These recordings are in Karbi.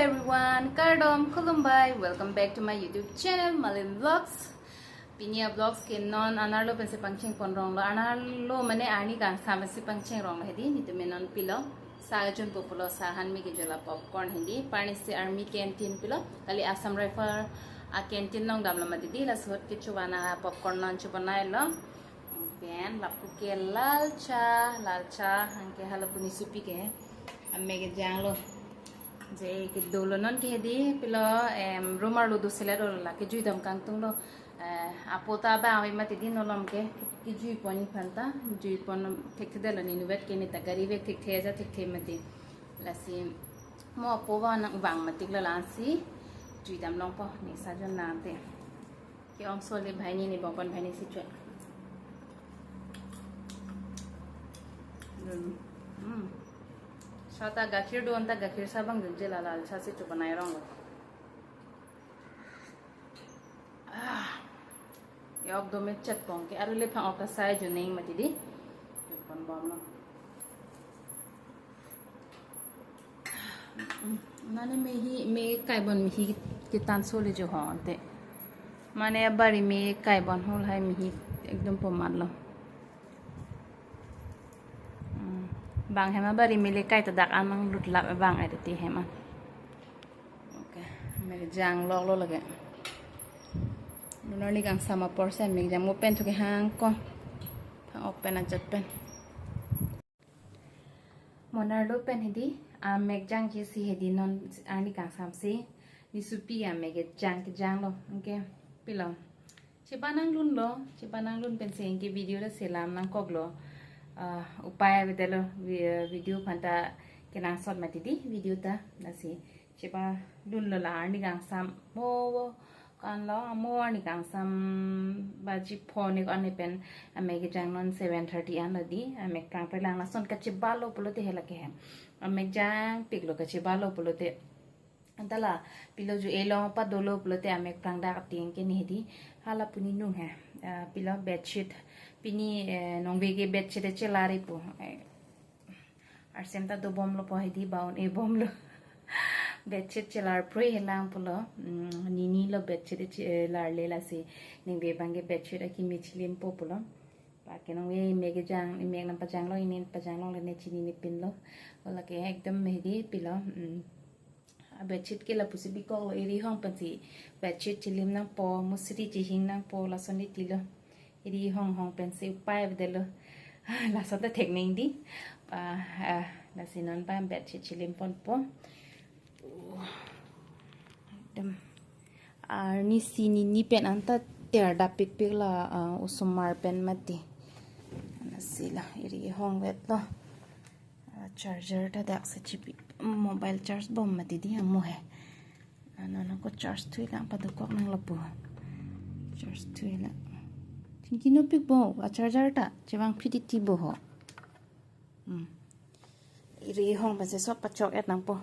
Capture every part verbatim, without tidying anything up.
Everyone, kardom, khulumbai. Welcome back to my YouTube channel, Malin Vlogs. Pini a-vlogs ke non anerlo pensi pangcheng pon ronglo. Anerlo mane arni kangsam pensi pangcheng ronglo hedi. Nelitum non pilo. Sa jun populo, sa han me kejula, popcorn hedi. Parni si army canteen pilo. Kali Assam Rifle a-canteen along damlo mati di. Laso ahut ke chevana popcorn non chevanailo. Pen lapu ke lal cha, lal cha, anke halapu nesopi ke amek kejanglo. Je kedolo non ke hedi pilo, em, room arlo do selet olo, la kejui dam kangtunglo. Eh, apo ta bang ave mati di, nolom ke kejui pon aphan ta, jui pon thekthedetlo, ne inutvet ke ne ta gari vek thekthe aja thekthe mati. Lasi mo apo vang nang vang matiklo, lasi jui dam longpo, ne sa jun nangte. Ke-ong sole banghini, ne bongpon banghini si chot. Hmm. Hmm. Sa ta gakhir do-an ta gakhir sa bang dunje, la lal cha si chebanai ronglo. Ah. Yok do me chet pon ke, aru le phang-ok ta sai jo neng mati di. Jui pon bomlo. Mane mehi, me kai bon mehi ketan sole jo ho ante. Mane abari me kai bon ho lahai mehi ekdom pomat lo. Hmm. Bang hem abari me le kai ta dak an nanglut lap bang ai te hem an. Okay, amek kejang loklo lake. Nonor ni kangsam apor si amek kejang mo pen thu kehang ko. Phang-ok pen ajat pen. Mo nerlo pen hedi, amek jangji si hedi non arni kangsam si, nesopi amek kejang kejanglo, anke pilo. Cheba nanglunlo, cheba nanglun pensi anke video ta selam nangkoklo. Ah, upai avedetlo, vi-, video aphan ta kenangsot mati di, video ta, lasi. Cheba dunlo la arni kangsam, mo, ko-an lo, mo arni kangsam baji pho ne ko-an ne pen amek kejang non seven thirty an lo di, amek prang prelang lason kachebalo pulote hela ke hem. Amek jangpiklo kachebalo pulote. Anta la pilo ju elong padolo pulote amek prang dak ating ke ne hedi. Halapu ne nung he. Ah, pilo bedsheet. Pini, eh, nongve ke bedsheet chelar-ipo. Eh, arsem ta dobomlo po hedi, baun e bomlo. Bedsheet chelar prui helang pulo. Hmm, nini lo bedsheet che-, larle lasi. Ningve abang ke bedsheet akimi chilimpo pulo. Ba ke nongve amek kejang, amek nangpajanglo, ne nangpajanglongle ne chinine pinlo. Ola ke ekdom hedi pilo. Hmm. A-bedsheet ke lapusi bikoklo, eri hong pensi bedsheet chilim nangpo, musri chihing nangpo, lason titilo. Eri hong hong pensi upai avedetlo. Lason ta thek neng di. Pa, ah, lasi non pa bedsheet chilim ponpo. Oh. Ekdom. Arni si nini pen anta ter dapikpik la, ah, osomar pen mati. Lasi la, eri hong vetlo. Ah, charger ta dak si chipi. Mobile charge bom mati di amo he. Ano nangko charge thuilang, padokok nang lapu. Charge thuilang. Tingki nopikpo, a-charger ta, chevang phititi bo ho. Hmm. Eri hong pensi sop pachok-et nangpo.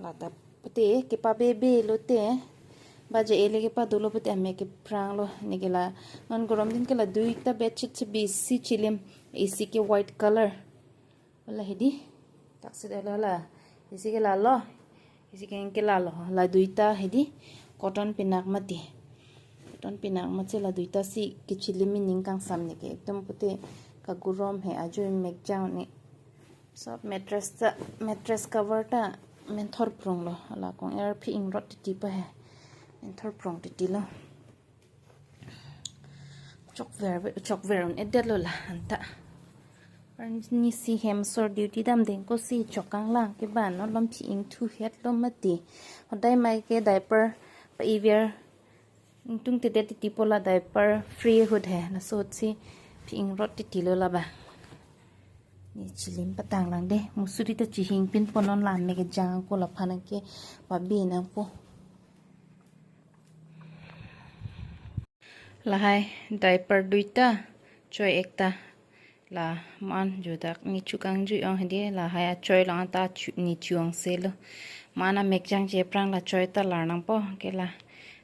La ta pute kepabebe lote. Baje ele kepadolo pute amek kepranglo. Ne ke la non gorom din ke la duita bedsheet si bisi chilim. Isi ke white color. Ola hedi. Taksi dolo la. Isi ke lalo. Isi ke ke lalo. La duita hedi. Cotton pinak mati. Cotton pinak mati la duita si kechilim, ining kangsam ne ke. Ekdom pute kagorom he, ajo amek jang ne. Sop mattress ta, mattress cover ta menthor pronglo. Ala kong-er phi ingrot titi pa he. Menthor prong titilo. Chokver, chokver un-edetlo la anta. Arni si hem sor duty damdeng ko si chokanglang ke ban nolom phi ingthu hetlo mati. Hodai mai ke diaper pa-iver ingtungtedet titi po, la diaper free ahut he. Laso ahut si phi ingrot titilo la ba. Ne chilim patanglang de. Musri ta chihing pinpo non, la amek kejang ko laphan ke pabi nangpo. Lahai diaper duita, choi ekta. La man judak ne chukang jui ong hedi, lahai achoi along ta chu-, ne chu-ong selo. Man amek jangje aphrang la choi ta lar nangpo, ke la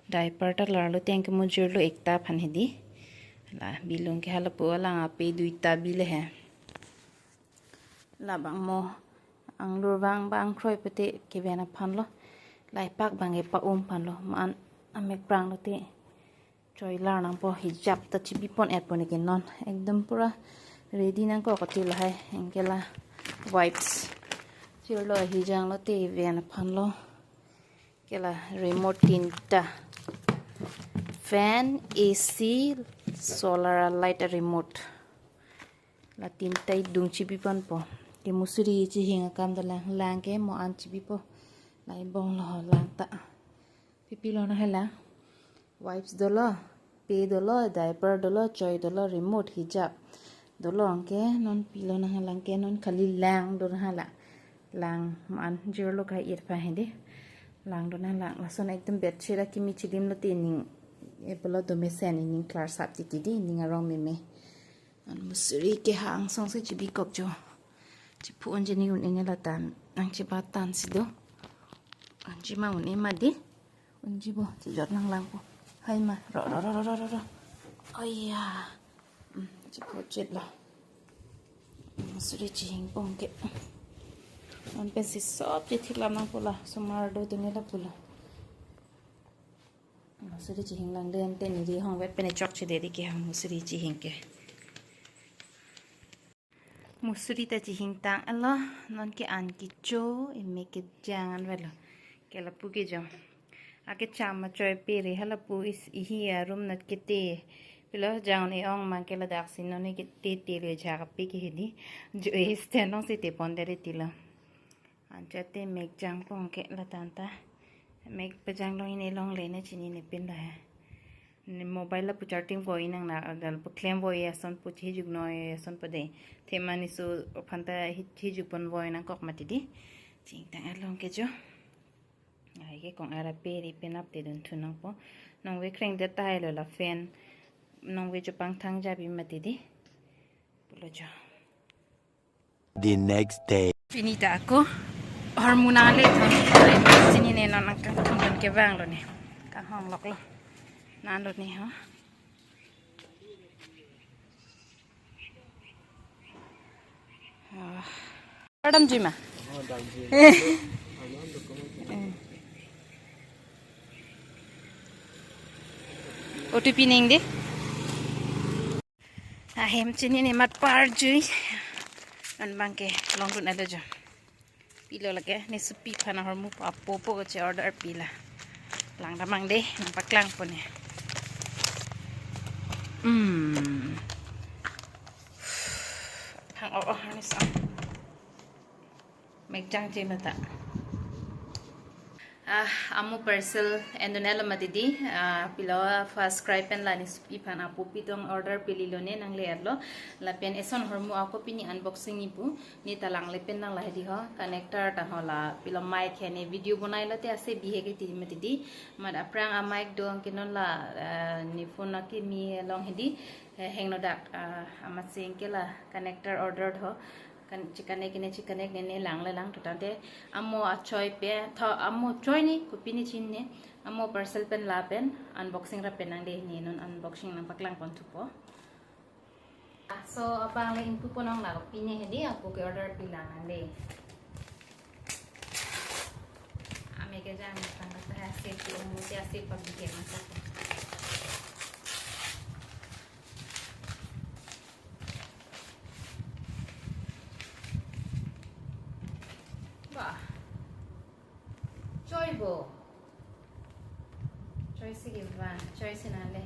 diaper ta larlo teng ke mujurlo ekta aphan hedi. La bilung ke halapu alang ape duita bile he. Labang mo anglur vang bang kroi pute keven aphan lo. Ladak abang ke pa-um aphan lo, ma-an amek prang lote choi lar nangpo, hijab ta chibipon-et po ne ke non. Ekdom pura ready nangkok kati lahai, anke la wipes. Chirlo hijang lote ven aphan lo. Anke la remote tinta. Fan, A C, solar light remote. La tinta idung chibiponpo. Ke musuri chihing akam dolang, lang ke mo-an chibipo. La ibong lo lang ta. Pi pilo nanghalang. Wipes dolo, pe dolo, diaper dolo, choi dolo, remote, hijab dolo, anke non pilo nanghalang ke non khali lang do nanghalang. Lang ma-an jirlo ka ir pa hedi. Lang do nanghalang. Lason ekdom bedsheet akimi chidim lote ning, e pulo do mesen ning klarsap titi di, ning arong meme. An musuri ke hang song si chibikok jo. Chiphu unji ni un-e ne latan. Nangchiba tan si do. Unji ma un-e ma di. Unji bo, chijot nanglangpo. Hai ma. Ro, ro, ro. Oya. Hmm, chiphu chit lo. Musuri chihingpon ke. An pensi sop chithik lam nangpo la. Sumar do dunge la pulo. Musuri chihing lang den te neli hong vet pen chok chede di ke hang musuri chihing ke. Musuri ta chihing tang alo, non ke an kecho, emek kejang an velo. Ke lapu ke jo. Ake chama choi pere ha lapu is ihi a room nat kete. Pilo jang ne ong mang ke ladak si non ke te te le ja kape ke hedi. Jo e stand nong si tepon dere tilo. Anchot te mek jangpon ke latan ta. Mek pejang long ine longle ne chinine pin lo he. Ne mobile lapu charging voi nang na adal pu klem voi ason pu chijuknoi ason pu de. Thema nisu aphan ta hi-, chijukpon voi nangkok mati di. Ching tang along ke jo. Ai ke kong ara peri penap te dun thu nangpo. Nongve kreng det tahai lo la fan. Nongve chupang thang jabi mati di. Pulo jo. The next day. Pini ta ako hormu nangle thon. Chinine non nangkangthong ke vang lo ne. Kanghong lok lo. Nan lo ne ho. Ah. Padam ji ma. O T P ning de. Ahem chinine mat parjui. An bang ke longdun alo jo. Pilo lake ne supi aphan ahormu apo po che order pila. Lang damang de, nangpaklangpo ne. Hmm. Hang o o hanis am. Mek jang je mata. Ah, amo parcel endonelo mati di, ah, pilo first cry pen la ne supi aphan apo pitong order pili lo ne nangle lo. Lapen eson hormu ako pini unboxing ni pu, ne ta langle pen nang lahai di ho, connector ta ho la, pilo mic he ne video bonai lo te ase bihe ke ti mati di, mat aphrang a mic do anke non la, ah, ne phone akimi long hedi, eh, heng no dak, ah, amat sing ke la connector order ho, kan chikane kine chikane ne ne lang le lang tutante amo achoi pe tho amo choi ni kopi ni chin ne amo parcel pen la pen unboxing ra pen nang de ne non unboxing nangpaklangpon thupo. So abang le ingpu ponong la pine hedi ako ke order pila nang de. Ame ke jang tang kata hasil ti umur ti hasil pagi ke masa. Bah. Choi bo. Choi si ke ba, choi si nale.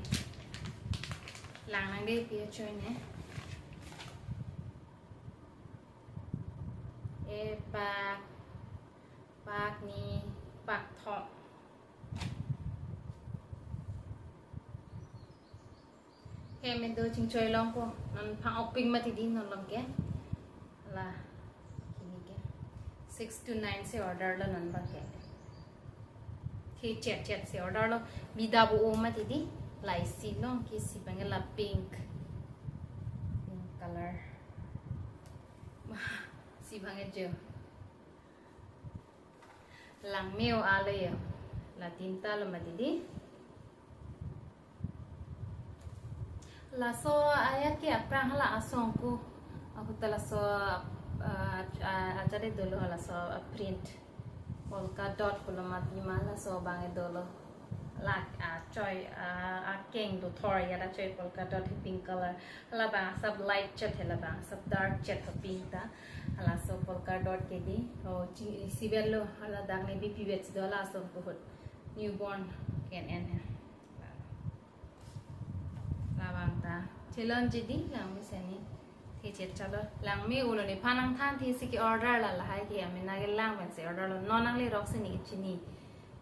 Lang nang de pi choi ne. E pak, pak ni, pak thok. Hem do chingchoi longpo, non phang okping mati di non long ke. La, kini ke. Six to nine si order lo non bang ke. Thi chet chet si order lo. Bida bo o mati di. La isi long ke si bang la pink. Pink color. Si bang jo. Langmeo alo yo. La tinta lo mati di. Laso ayat ke aphrang hala asong ko. Ahut ta laso, ah, ah, achare dolo laso, ah, print. Polka dot pulo ma pima, laso abang dolo. Lak, ah, choi, ah, akeng do thor ya da choi polka dot he pink color. Labang asap light chet he, labang asap dark chet he pink ta. Laso polka dot ke dei. O, chi, isivet lo, ladak ne bipi vet si do, laso ahut newborn ke-en he. Labang ta. Chelon ji dei, langme seni. Thechet chalo. Langme ulo, nephan nangthan thesi ke-order la, lahai ke amena kelang pensi order lo. Non nanglerok si ne chini.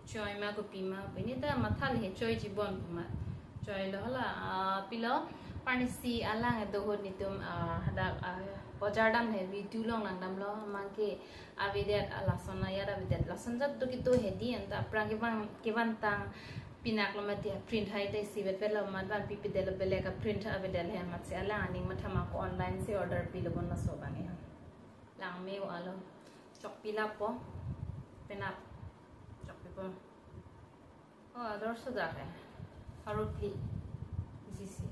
Choi ma kopi ma, pini ta mathal he choi jibon ma. Choi lo hala, ah, pilo, parnisi alang do ahut netum, ah, hadak, ah, bojar dam he, video along langdamlo, amat ke avedet, ah, lason ayat avedet, lason ajat do kedo he dei, anta aphrang kevan, kevantang pinak lo mati, print hai ta isivet vet lo, amat vanpi pidetlo, belek a-print avedet he, amatsi alang aning matha ma, ako online si order pilo bon, laso abang he. Langme o alo. Chokpi lapo. Penap. Chokpipo. O, ador sudah eh. Pharo phli. Isi si.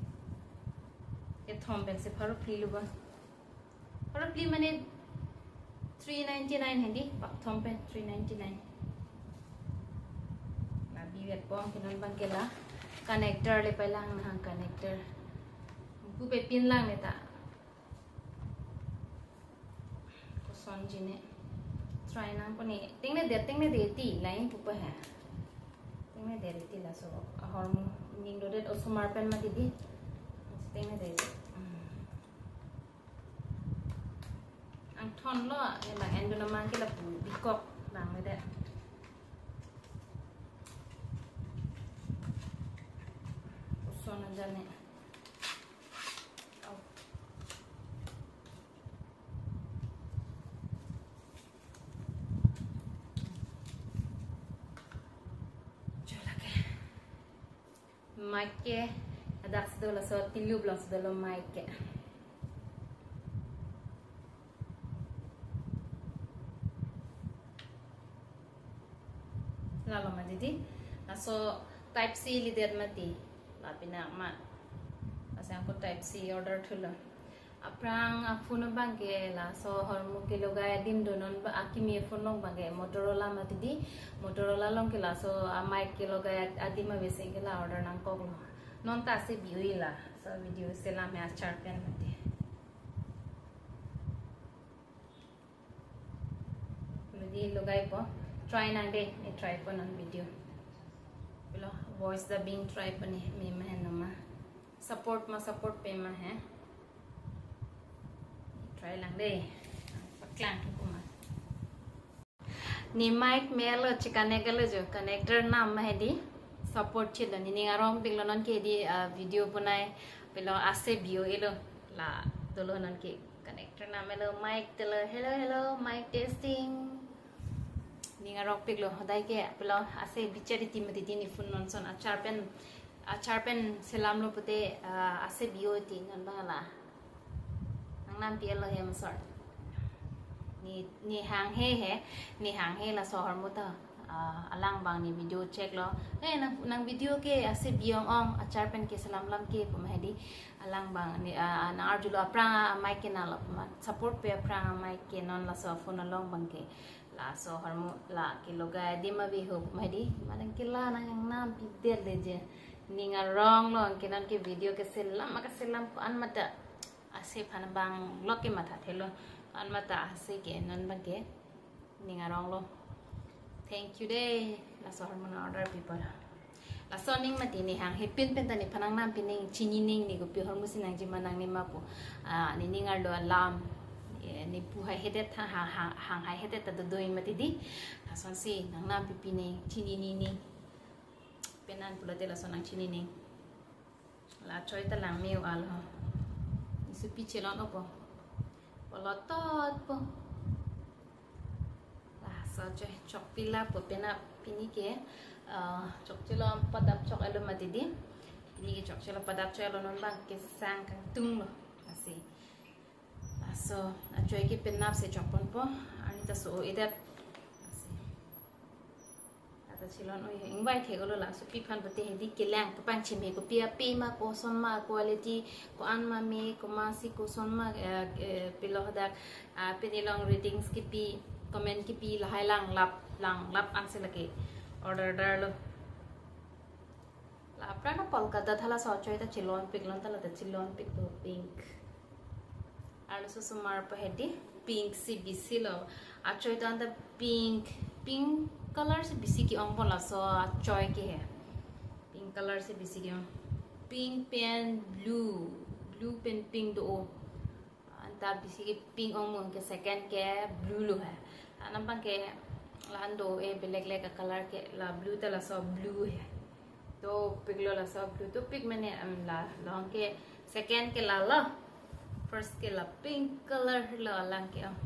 Kethom pensi pharo phli lo ba. Pharo phli mane three ninety-nine he dei. Pakthom pen three ninety-nine. La bivetpo, ke non abang ke la. Connector le pailang nang, connector. Pu pe pin lang ne ta. Koson ji ne. Try nangpo ne. Tengne det, tengne det ti, lain pupa he. Tengne det ti, laso ahormu ning dodet osomar pen mati dei. Tengne det. Hmm. Angthon lo, ne bang en dun amang ke lapu bikok bang le det. Koson aja ne. Au. Cholake. Mic ke, adak si do, laso tilu blong si dolo mic ke. Lalo mati dei. Laso type C leader mati. Lapen amat. Laso ako type C order thulo. Aphrang a-phone abang ke laso ahormu kelogai adim do, non ba akimi a-phone along abang ke Motorola mati dei. Motorola along ke laso a-mic kelogai ad-, adim aveseng ke la order nangkoklo. Non ta ase bi-o-i, laso video selam he achar pen mati. Lodi logaipo, try nang dei, ne trypo non video. Pilo, voice dubbing trypo ne, me ma he no ma. Support ma, support pe ma he. Try lang dei. Paklang thu kuma. Ne mic melo, che connect lo jo, connector nam ma he dei. Support chelo, nening arongpiklo non ke dei, ah, video bonai. Pilo ase bi-o-ilo, la dolo non ke. Connector namelo, mic telo, hello, hello, mic testing. Ning arongpiklo, hodai ke, pilo, ase bichari ti mati dei ne phone non son, achar pen, achar pen selamlo pute, ah, ase bi-o-i ti non abang la. Nangnampi-etlo he masor. Ne, ne hanghe he, ne hanghe, laso ahormu ta, ah, alang abang ne video check lo. Eh, nang, nang video ke ase bi-ong-ong, achar pen keselam lam ke pu ma he dei. Alang abang ne, ah, nang-arjulo aphrang a-mic ke nanglo pu ma. Support pe aphrang a-mic ke, non laso phone along abang ke. Laso ahormu la kelogai adim ave ho pu ma he dei. Manang ke la nang nangnampidet le je. Ning aronglo, anke non ke video keselam ma keselam ko-an ma ta. Ase aphan abang lok ke matha thelo. Ko-an ma ta ase ke non abang ke. Ning aronglo. Thank you dei. Laso ahormu nang-order pi apot. Laso aning mati ne hanghe pin pen ta nephan nangnampi nang, chini nang ne, kopi ahormu si nangji ma nangne ma pu. Ah, nening arlo alam. Eh, ne pu haihedet tha, ha, ha, hang haihedet ta dodo-i mati dei. Lasonsi nangnampipi nang, chini nang ne. Penan pulote lason nangchini nang. La choi ta langme o alo. Isu pi chelon opo. Polotot po. Laso choi chokpi lapo, penap pini ke, ah, chokchelo padap chok-etlo mati dei. Pini ke chokchelo padap chok-etlo, non abang kesang kangtunglo. Lasi. Laso achoi ke penap si chokponpo. Arni ta so-o-edet. Lasi. Ata chelon oi, invite he-olo, laso pi aphan pute he dei, kelang kepangchim he, kopi ape ma, koson ma quality, ko-an ma me, komatsi koson ma, eh, eh, pilo hadak, ah, pini along ratings kipi, comment kipi, lahai lang lap, Lang lap ansi lake order darlo. La aphrang na polka dot hala so achoi ta chilon pik lon ta la ta chilon pik do pink. Arloso osomar po hedi pink si bisi lo. Achoi ta anta pink, pink color si bisi ke-ong pon laso achoi ke he. Pink color si bisi ke-ong. Pink pen blue, blue pen pink do o. Anta bisi ke pink ong mo ke second ke blue lo he. Anam bang ke lahan do e belek lek a color ke la blue ta laso blue he. To pik lo laso blue to pik mane am la long ke second ke la lo. First ke la pink color lo lang ke oh.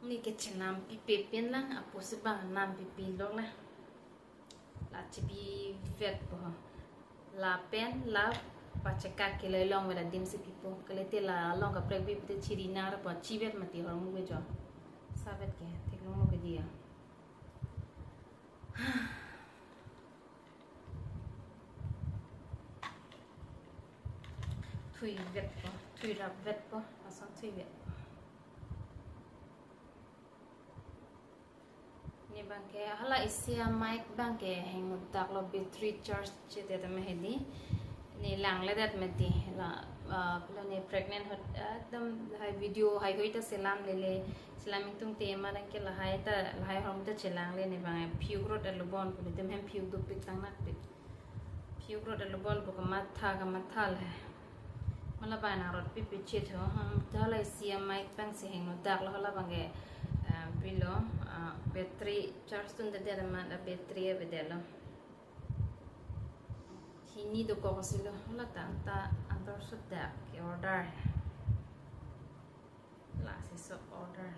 Ni ke chenam pipe pen lang apo si bang nam pipe lo la. La chipi vet po. La pen la pachekak ke le long vet adim si pipo. Kalite la long kaprek bip te chiri nar po chivet mati hormu ke jo. Savet ke theklong mo ke dia. Thui vet po, thui rap vet po, asong thui vet po. Ni bang ke hala isi a mic bang ke hengno dak lo battery charge chete te me hedi. Ni lang le dat mati la, ah, lo ni pregnant hot, ah, ekdom hai video hai hoi ta selam lele, selam ingtung te ma dang ke lahai ta, lahai hormu ta chelang le ni bang phiuk rot alo bon ko ni tem hem phiuk dupik tang nakpik. Phiuk rot alo bon ko kamatha kamatha le. Mala bang nang rot pipi chet ho, hmm, ta hala isi a mic bang si hengno dak lo hala bang ke, ah, pilo, ah, battery charge tun de der man a battery a bedelo. Hini do kok silo, hala ta anta antor sudak ke order he. La si so order.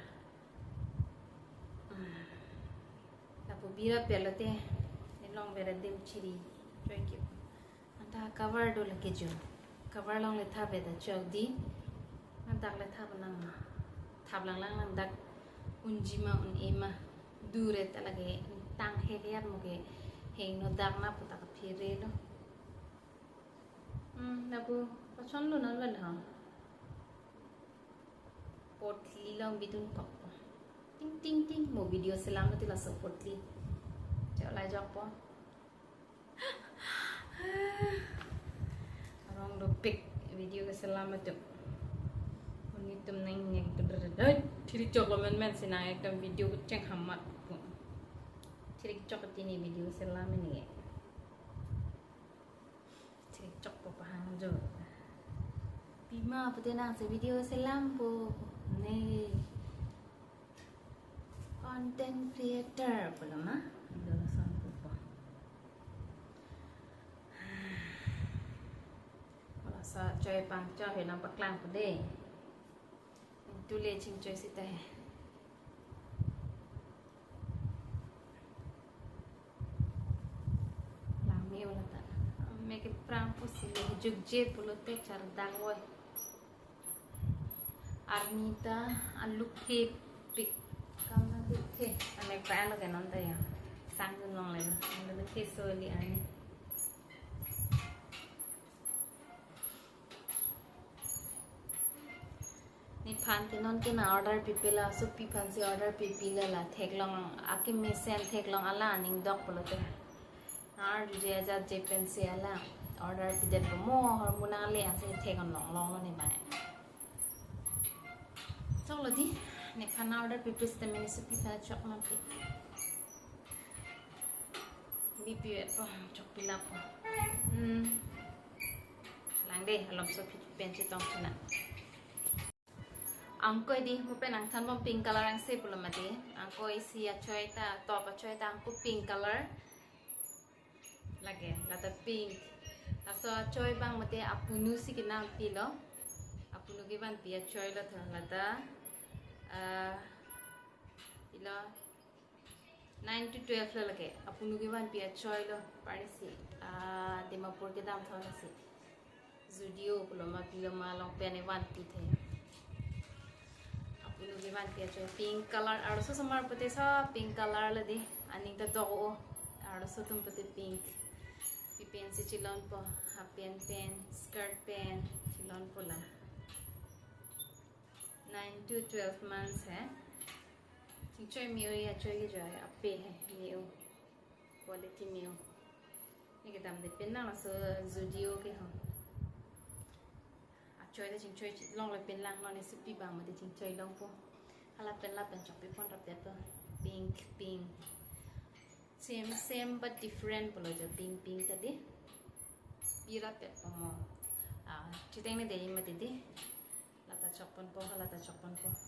Hmm. Lapu bira pelo te, ni long bera dim chiri, choi ke. Anta cover do lake jo. Cover long le tha beda chok di. Antak le tha nang ma. Thap lang lang lang dak unji ma un-e ma. Dure ta lake tang he ke yat mo ke hengno dak na puta ka phire lo. Hmm, lapu pachon lo na lo ha. Potli long bidun kok. Ting ting ting mo video selam ti laso potli. Chok lai jok po. Arong dopik video ke selam atum. Unitum nang yang tu doi. Thiri chok lo men men sinang ekdom video kucing hamat. Thiri chok tini video selam ini. Thiri chok po pahang jo. Pima pute nang se video selam po. Ne. Content creator pulo ma? Indo lason pupo. Laso choi pangchoi he nang paklang po de. Tule chingchoi sita he. Lang me ulo ta. Me ke prang pusi le jukje pulote chardang woi. Arni ta aluk he pik. Kam na duk he. Ame pa alo ke non ta ya. Sang dun long le lo. Alo duk he so li arni. Nephan ke non ke na order pipe la, so piphan si order pipe la la, theklong akimi sen theklong ala aning dok pulote. Ar je ajat je pensi ala order pidet po mo hormu nang le ansi thek on long long lo ne bang. Chok lo di, nephan order pipe sita mini so piphan chok lampi. Bipi po, chok pila po. Hmm. Lang de, alom so phi pensi tong china. Angkoi di, mo pen nangthan bom pink color angse pulo mati. Angkoi isi achoi ta, top achoi ta angko pink color. Lake, la ta pink. Laso achoi bang mati apunu si kenam pilo. Apunu kevanpi achoi lo tha, la ta, ah, ilo nine to twelve lo lake. Apunu kevanpi achoi lo. Parisi, ah, Dimapur kedam thon si. Zudio pulo ma pilo ma long pen vanpi the. Apunu kevanpi achoi pink color arloso osomar pute sa pink color lo di. Aning ta dok o. Arloso atum pute pink. Pi pensi chilon po. Half pant pen, skirt pen, chilon po la. Nine to twelve months he. Chingchoi me-o, achoi ke joi ape he me-o. Quality me-o. Ne kedam de pen nang laso Zudio ke ho. Achoi de chingchoi longle pen lang, non ne supi bang mate chingchoi longpo. Hala pen lapen chokpi pon rap det to. Pink, pink. Same, same but different pulo jo, pink, pink ta de. Pi rap det po mo. Ah, chiteng ne de mati de. Lata chok ponpo, lata chok ponpo.